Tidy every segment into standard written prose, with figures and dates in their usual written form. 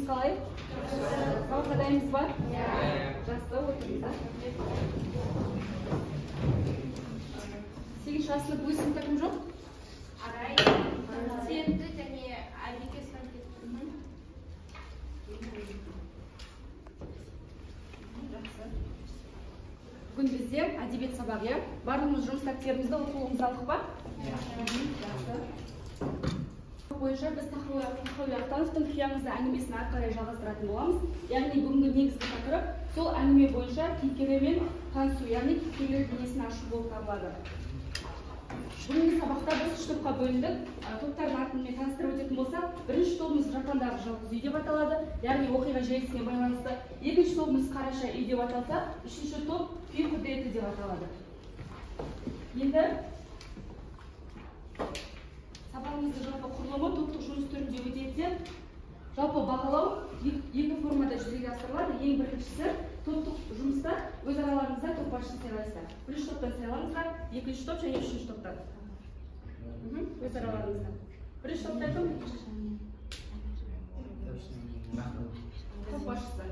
Қалай? Сабаққа дайынбыз ба? Жақсы, отырыңыздар. 8-ші А сынып өз сыныпта кім жоқ? Арай, Сенті және Айбике сынып кетті. Жақсы. Бүгін бізде әдебиет сабағы, иә? Барлығымыз жұмыс дәптерімізді, оқулығымызды алдық па? Жақсы. Бойынша біз Тахауи Ахтановтың Күй аңызы әңгімесін ары қарай жалғастыратын боламыз. Яғни бүгінгі негізгі тақырып сол әңгіме бойынша кейіпкерлермен танысу, яғни кейіпкерлер бейнесін ашу болып табылады. Бүгінгі сабақта біз үш топқа бөліндік. Топтардың атымен таныстырып өтетін болсақ, бірінші тобымыз Жапандағы жалғыз үй деп аталады, яғни оқиға желісіне байланысты. Екінші тобымыз Қараша үй деп аталса, үшінші топ Күй құдіреті деп аталады. Енді сабағымыздың жалпы құрылымы топтық жұмыс түрінде өтеді. Жалпы бағалау екі формада жүзеге асырылады. Ең біріншісі топтық жұмыста өз араларыңызда топ басшысын сайлайсыздар. Бірінші топтан сайлаңыздар, екінші топ және үшінші топтан. Өз араларыңызда. Бірінші топта кім? Топ басшысы.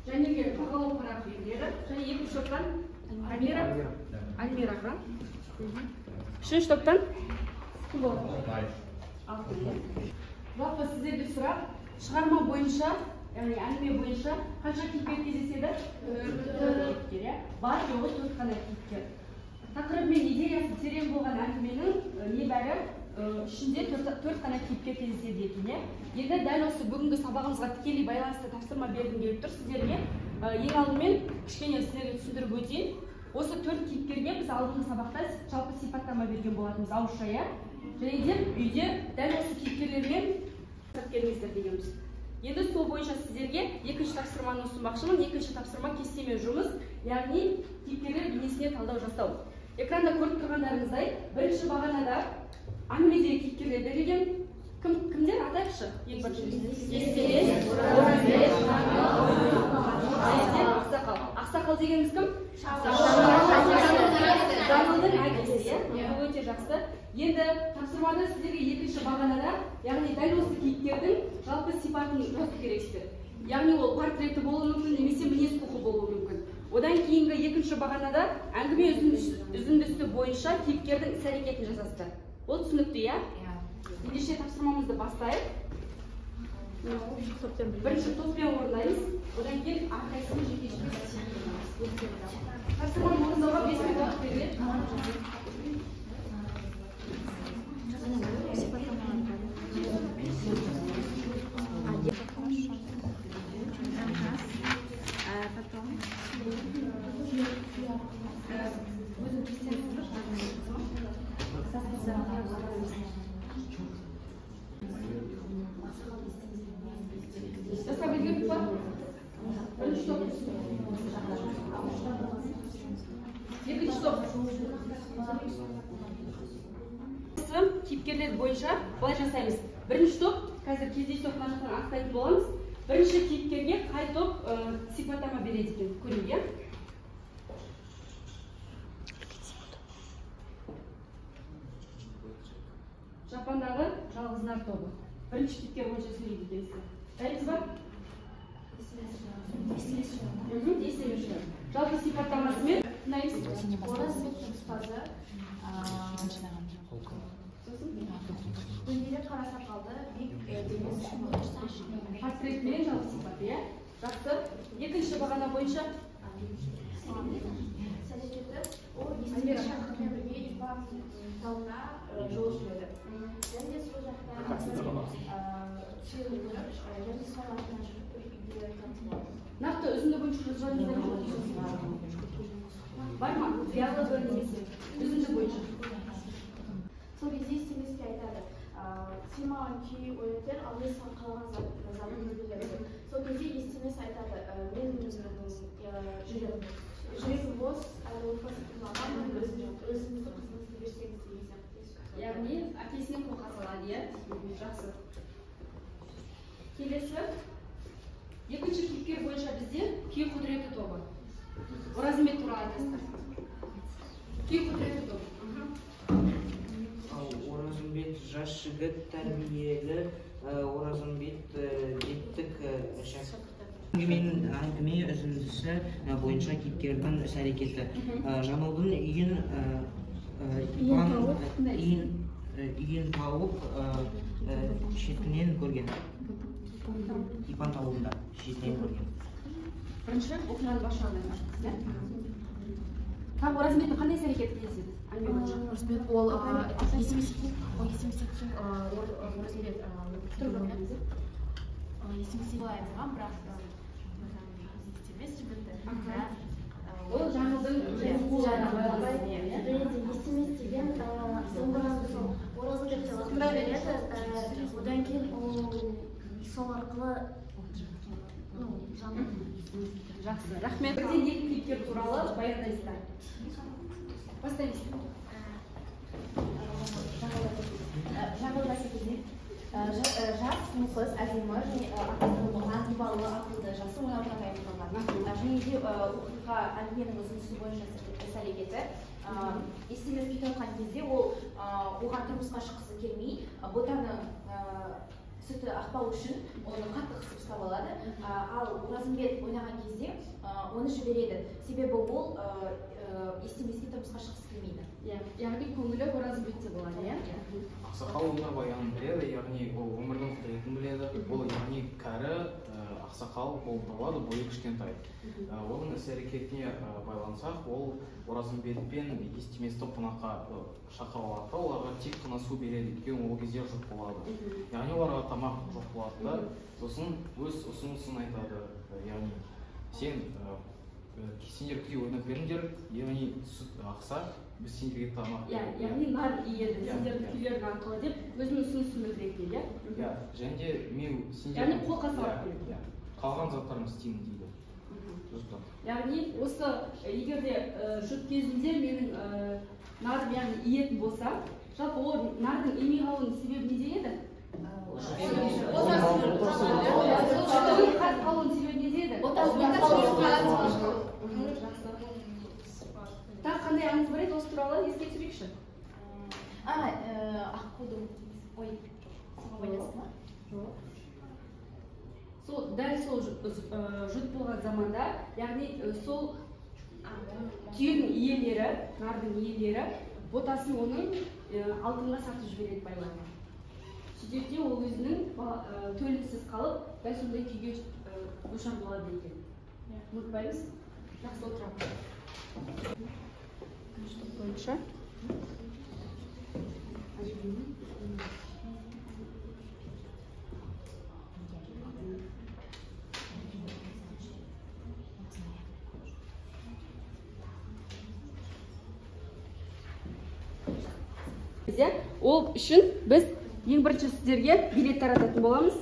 Жәнерге бағалау парағы беріледі. Және екінші топтан Альмира. Альмираға. Үшінші топтан кім болады? Жалпы сіздерге сұрақ, шығарма бойынша, яғни әңгіме бойынша қанша кейіпкер кездеседі? 4 кейіпкер, иә? Бар жоғы 4 қана кейіпкер. Тақырыбы мен идеясы терең болған әңгіменің небәрі ішінде 4 қана кейіпкер кездеседі екен, иә? Енді дәл осы бүгінгі сабағымызға тікелей байланысты тапсырма бергім келіп тұр сіздерге. Ең алдымен кішкене сіздерге түсіндіріп өтейін. Осы 4 кейіпкерге біз алдыңғы сабақта жалпы сипаттама берген болатынбыз ауызша, иә? Және де үйде дәл осы кейіпкерлермен келіңіздер дегенбіз. Енді сол бойынша сіздерге екінші тапсырманы ұсынбақшымын. Екінші тапсырма кестемен жұмыс, яғни кейіпкерлер бейнесіне талдау жасау. Экранда көріп тұрғандарыңыздай, бірінші бағанада әңгімедегі кейіпкерлер берілген. Кімдер? Атайықшы. Ең бірінші. Естемес, Оразымбет, Ақсақал. Ақсақал дегеніміз кім? Жаңылдың әкесі, иә? Бұл өте жақсы. Енді тапсырмада сіздерге екінші бағанада, яғни дәл осы кейіпкердің жалпы сипатын жазу керексіздер. Яғни ол портреті болуы мүмкін, немесе мінез құлқы болуы мүмкін. Одан кейінгі екінші бағанада әңгіме үзіндісі бойынша кейіпкердің іс-әрекетін жазасыздар. Ол түсінікті, иә? Ендеше тапсырмамызды бастайық. Бірінші топпен орындаймыз, одан кейін әрқайсысын жеке-жеке. Тапсырманы орындауға 5 минут уақыт беріледі. Жасап үлгердік па? Бірінші топ. Екінші топ. Кейіпкерлер бойынша былай жасаймыз. Бірінші топ, қазір кездейсоқ мына жақтан анықтайтын боламыз. Бірінші кейіпкерге қай топ сипаттама береді екен көрейік, иә? Жапандағы жалғыздар тобы. Бірінші кейіпкер бойынша сөйлейді екенсіздер. Дайынсыз ба? Естемес. Жалпы сипаттамасымен тыңдаймыз. Оразымбеттің ұстазы, дөңгелек қара сақалды, биік денесі. Портретімен жалпы сипаты, иә? Жақсы. Екінші бағана бойынша Іс-әрекеті, ол Естемес шақыртымен бірге Ипан тауына жол жүреді. Және сол жақта сүйегін көріп, және сол артынан жүріп бір үйге танысып алады. Нақты үзінді бойынша жазбадыңыздар ма? Бар ма? Диалогы немесе үзінді бойынша. Сол кезде Естемеске айтады, сен маған күй ойнап бер, ал мен саған қалаған затымды беремін деп. Сол кезде Естемес айтады, мен жүрегім бос, әлі отбасы құрмағанмын, өзіңізді қызыңызды берсеңіз деген сияқты. Яғни әкесіне қолқа салады, иә? Жақсы. Келесі екінші кейіпкер бойынша бізде Күй құдіреті тобы. Оразымбет туралы айтасыздар. Күй құдіреті тобы. Оразымбет жас жігіт, тәрбиелі, Оразымбет әңгімесі бойынша кейіпкердің іс-әрекеті. Жаңылдың үйін тауып шетінен көрген. Ипан тауында шетінен көрген. Бірінші оқиғаның бас жағынан аштық, иә? Тағы Оразымбеттің қандай іс-әрекеті кездеседі? Оразымбет ол Естемеске Оразымбет Естемеске айтылған, бірақ Естемес жігітті. Ол Жаңылдың Естемес деген сол Оразымбет деп айтады. Одан кейін ол сол арқылы Жаңыл. Жақсы, рахмет. Бірден екі кейіпкер туралы баяндайсыздар. Бастаймыз. Жаңыл бәсекеде жас сұлу қыз, әдемі және атасы болған, ибалы, ақылды, жақсы ойнауға дайындалған. Және де оқиға әңгіменің үзіндісі бойынша іс-әрекеті. Естемес күй тартқан кезде ол оған тұрмысқа шыққысы келмей, ботаны сүті ақпау үшін оны қатты қысып ұстап алады. Ал Оразымбет ойнаған кезде оны жібереді. Себебі ол Естемеске тұрмысқа шыққысы келмейді. Яғни көңілі Оразымбетте болады, иә? Ақсақал өмірбаянын біледі, яғни ол өмірдің құдіретін біледі. Ол яғни кәрі ақсақал болып табылады, бойы кішкентай. Оның іс-әрекетіне байлансақ, ол Оразымбет пен Естеместі қонаққа шақырып алады да, оларға тек қана су береді, өйткені ол кезде жұт болады. Яғни оларға тамақ жоқ болады да, сосын өз ұсынысын айтады, яғни сен сендер күй ойнап беріңдер, яғни сүт ақса, біз сендерге тамақ береміз. Яғни нар иеді, сендердің күйлерің арқылы деп өзінің ұсынысын білдіреді, иә? Иә, және де мен сендер... Яғни қолқа салып береді. Қалған заттарын істеймін дейді. Яғни осы егер де жұт кезінде менің нарым яғни иетін болса, жалпы ол нардың имей қалуының себебі неде еді? Сүттің қатып қалуының себебі неде еді? Тағы қандай аңыз бар еді осы туралы еске түсірейікші? Аққудың ой, соған байланысты ма? Жоқ. Сол дәл сол жұт болған заманда, яғни сол түйенің иелері, нардың иелері ботасын оның алтынға сатып жібереді байларға. Сөйтеді де ол өзінің төлімсіз қалып, дәл сондай күйге душар болады екен. Ұмытпаймыз. Жақсы, отырамыз. Топ бойынша. Ол үшін біз ең бірінші сіздерге билет тарататын боламыз.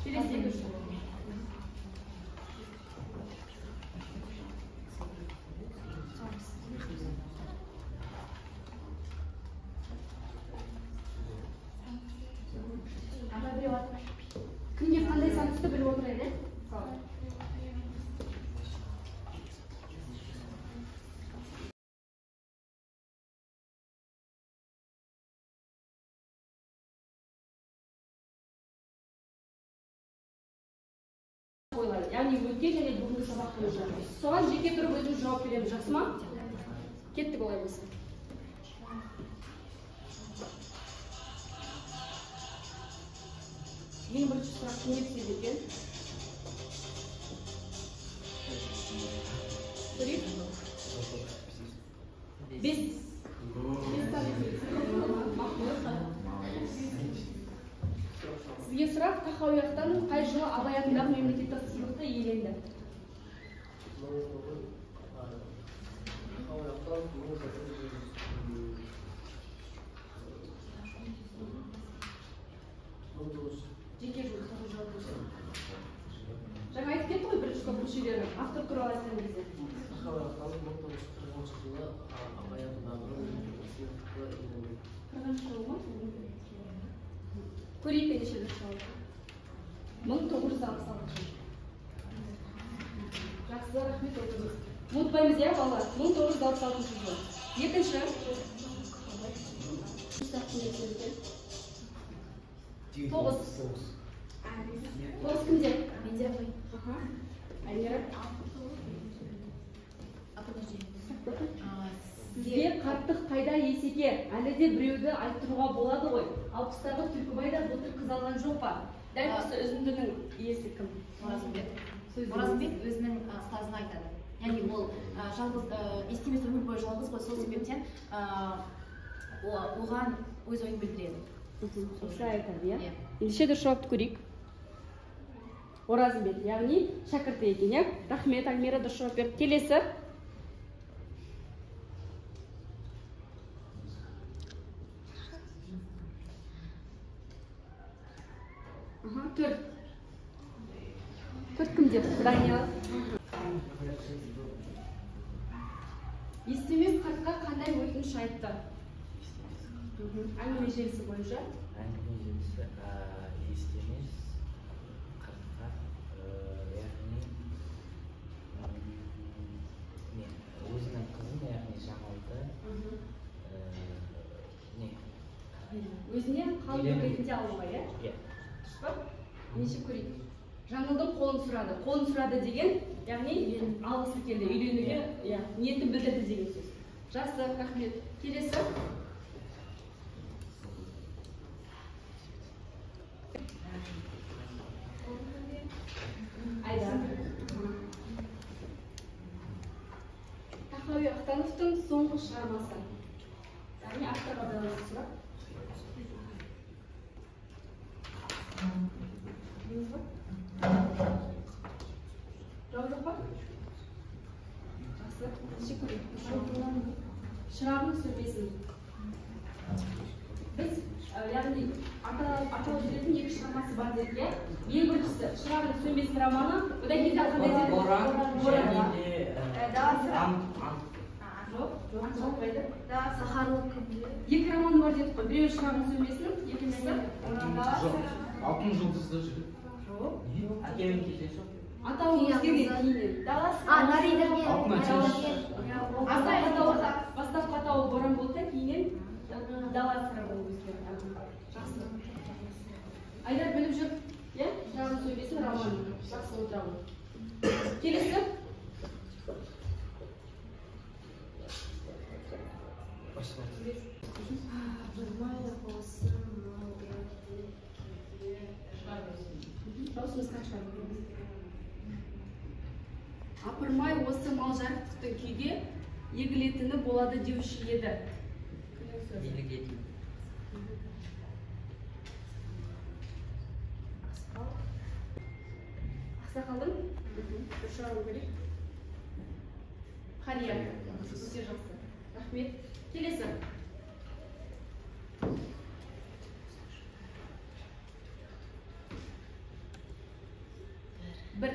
Келесі екінші. Кімге қандай сан түсті біліп отырайын, иә? Қойылады. Яғни өткен және бүгінгі сабақ бойынша. Соған жеке тұрып өзіміз жауап береміз, жақсы ма? Кеттік олай болса. Ең бірінші сұрақ кімге түседі екен? Көрейік. 5. 5 сан. Сізге сұрақ, Тахауи Ахтанов қай жылы Абай атындағы мемлекеттік сыйлықты иеленді? Жеке жауап берсін. Жаңа айтып кетті ғой бірінші топ мүшелері, автор туралы айтқан кезде. Тахауи Ахтанов 1940 жылы Абай атындағы мемлекеттік сыйлықты иеленді. 40 жылы ма? Көрейік ендеше дұрыс жауап. 1966 жыл. Жақсы, рахмет, отырыңыз. Ұмытпаймыз, иә, балалар? 1966 жылы. Екінші. 9. 9 кімде? Менде ғой. Аймира. Сізге қарттық қайда, Есеке? Әлі де біреуді айттыруға болады ғой. 60-тағы Түлкібай да былтыр қыз алған жоқ па? Дәл осы үзіндінің иесі кім? Оразымбет. Оразымбет өзінің ұстазына айтады. Яғни ол жалғыз, Естемес өмір бойы жалғыз ғой, сол себептен оған өз ойын білдіреді. Осылай айтады, иә? Ендеше дұрыс жауапты көрейік. Оразымбет, яғни шәкірті екен, иә? Рахмет, Альмира, дұрыс жауап берді. Келесі. 4. 4 кімде? Даниял. Естемес қартқа қандай өтініш айтты? Әңгіме желісі бойынша. Әңгіме желісі Естемес қартқа, яғни өзінің қызын, яғни Жаңылды, өзіне қалың ретінде алуға, иә? Иә. Дұрыс па? Ендеше көрейік. Жаңылдың қолын сұрады. Қолын сұрады деген, яғни алғысы келді, үйленуге, иә, ниетін білдірді деген сөз. Жақсы, рахмет. Келесі. Айдар. Тахауи Ахтановтың соңғы шығармасы. Яғни авторға байланысты сұрақ. Жауап жоқ па? Жақсы, ендеше көрейік. Шырағың сөнбесін. Біз, яғни аталып жүретін екі шығармасы бар дедік, иә? Ең біріншісі Шырағың сөнбесін романы, одан кейін тағы қандай дедік? Боран және де Ант. Жоқ, жоқ қайда? Сахарлы күнде. Екі романы бар дедік қой. Біреуі Шырағың сөнбесін, екіншісі Жоқ, Алтын жұлдызды жігіт. Жоқ. Әкемен кездесу. Атауы өзгерген кейіннен. Наридермен. Алтын Отец. Бастапқы атауы Боран болды да, кейіннен Дала сыры болып өзгерді. Жақсы. Айдар біліп жүр, иә? Шырағың сөнбесін романы. Жақсы, отыра ғой. Келесі. Дауысымыз қанша? Апырмай, осы мал жарықтықтың күйге егілетіні болады деуші еді. Елігетін. Ақсақалдың? Дұрыс жауабын көрейік. Қария. Өте жақсы. Рахмет. Келесі. Бір.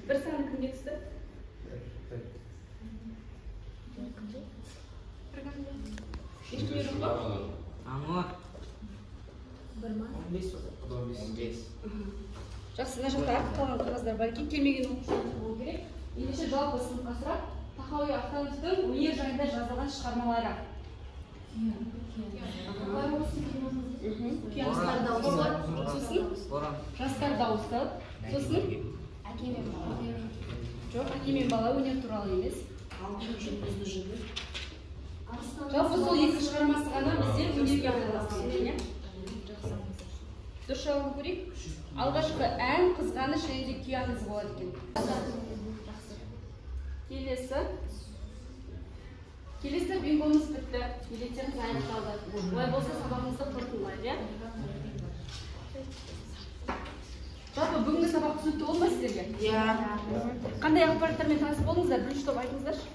Бір саны кімге түсті? Ешкімге жоқ па? Аңлар. 1 ма? 15. Жақсы, мына жақта артық қалған қағаздар бар екен, келмеген оқушылар болу керек. Ендеше жалпы сыныпқа сұрақ. Тахауи Ахтановтың өнер жайында жазылған шығармалары. Жастар дауысы. Сосын Боран. Жастар дауысы. Сосын Әке мен бала. Жоқ, әке мен бала өнер туралы емес. Алтын жұлдызды жігіт. Жалпы сол екі шығармасы ғана бізде өнерге арналған екен, иә? Жақсы. Дұрыс жауабын көрейік. Алғашқы ән қызғаныш және де күй аңызы болады екен. Жақсы. Келесі. Келесі бингомыз бітті. Билеттеріміз аяқталды. Олай болса сабағымызды қорытындылайық, иә? Жалпы бүгінгі сабақ түсінікті болды ма сіздерге? Иә. Қандай ақпараттармен таныс болдыңыздар? Бірінші топ айтыңыздаршы.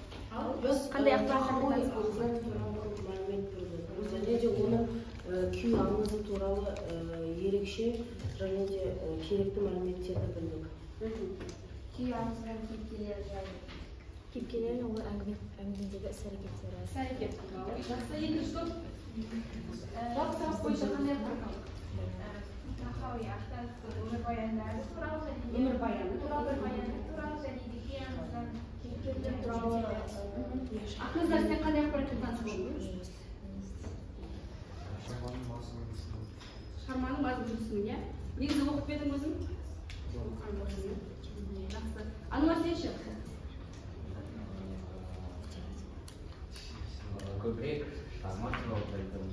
Біз Қандай ақпараттармен таныс болдыңыздар? туралы мәлімет білдік. Және де оның күй аңызы туралы ерекше және де керекті мәліметтерді білдік. Күй аңызынан кейіпкерлері жайлы. Кейіпкерлер ол әңгімедегі іс-әрекеттері. Іс-әрекет туралы. Жақсы, екінші топ. Жалпы сабақ бойынша қандай ақпарат алдық? Тахауи Ахтановтың өмірбаяндары туралы және Өмірбаяны туралы өмірбаяны туралы және де күй аңызынан Кейіпкерлер туралы. Ақназар, сен қандай ақпаратпен таныс болдың? Шығарманың мазмұнын түсіндің, иә? Негізі оқып па едің өзің? Оқыған жоқсың, иә? Жақсы. Ануар, сен ше? Көбірек шығарма туралы білдім.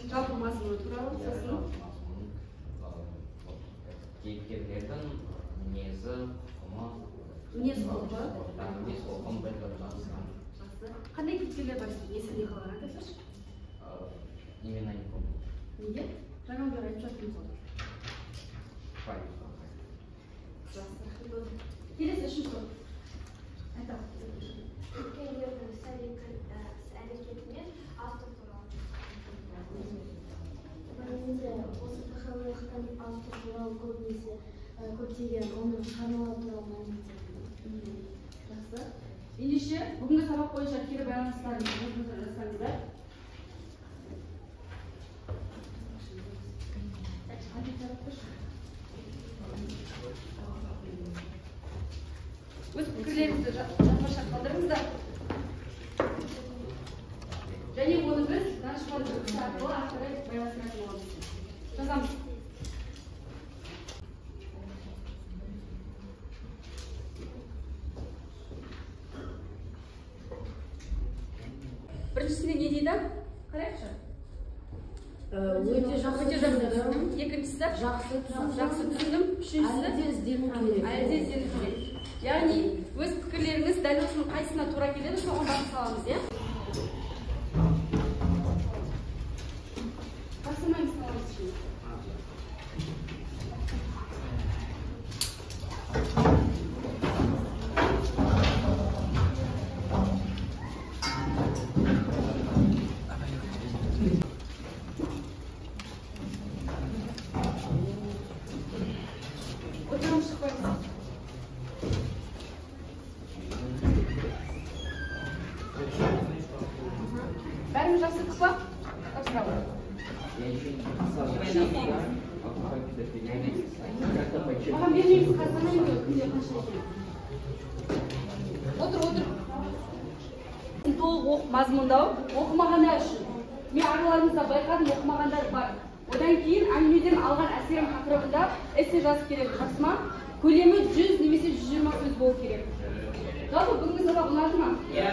Жалпы мазмұны туралы, сосын? Кейіпкерлердің мінезі, құқымы. Мінез құлқы. Мінез құлқын білдім жақсы. Жақсы. Қандай кейіпкерлер бар есіңде қалған, айтсайшы? Имена не помню. Неге? Жаңа бері айтып жаттым сол. Жақсы, рахмет. Келесі үшінші топ. Айтамын. Кейіпкерлердің іс-әрекетінен автор туралы. Менде осы тахауияқтан автор туралы көбінесе көптеген оның шығармалары туралы мәліметтер. Жақсы. Ендеше, бүгінгі сабақ бойынша кері байланыстарыңызды жазсаңыздар. Өз пікірлеріңізді жазбаша қалдырыңыздар. Және оны біз данышпан кісі арқылы ары қарай байланыстыратын боламыз. Жазамыз. Біріншісінде не дейді? Қарайықшы. Өте жақсы түсіндім. Екіншісі? Жақсы түсіндім. Жақсы түсіндім. Үшіншісі? Әлі де іздену керек. Әлі де іздену керек. Яғни өз пікірлеріңіз дәл осының қайсысына тура келеді, соған бағыт саламыз, иә? Тапсырмаймыз, саламыз şimdi. Отырамыз, шықпаймыз. Бәріміз жақсы па? Тапсырамыз. Маған бермейміз, қазанаймыз ғой, күнде қанша екен. Отыр, отыр. Толық оқып мазмұндау, оқымағандар үшін. Мен араларыңызда байқадым, оқымағандар бар. Одан кейін әңгімеден алған әсерім тақырыбында эссе жазып келеді, жақсы ма? Көлемі 100 немесе 120 сөз болу керек. Жалпы бүгінгі сабақ ұнады ма? Иә.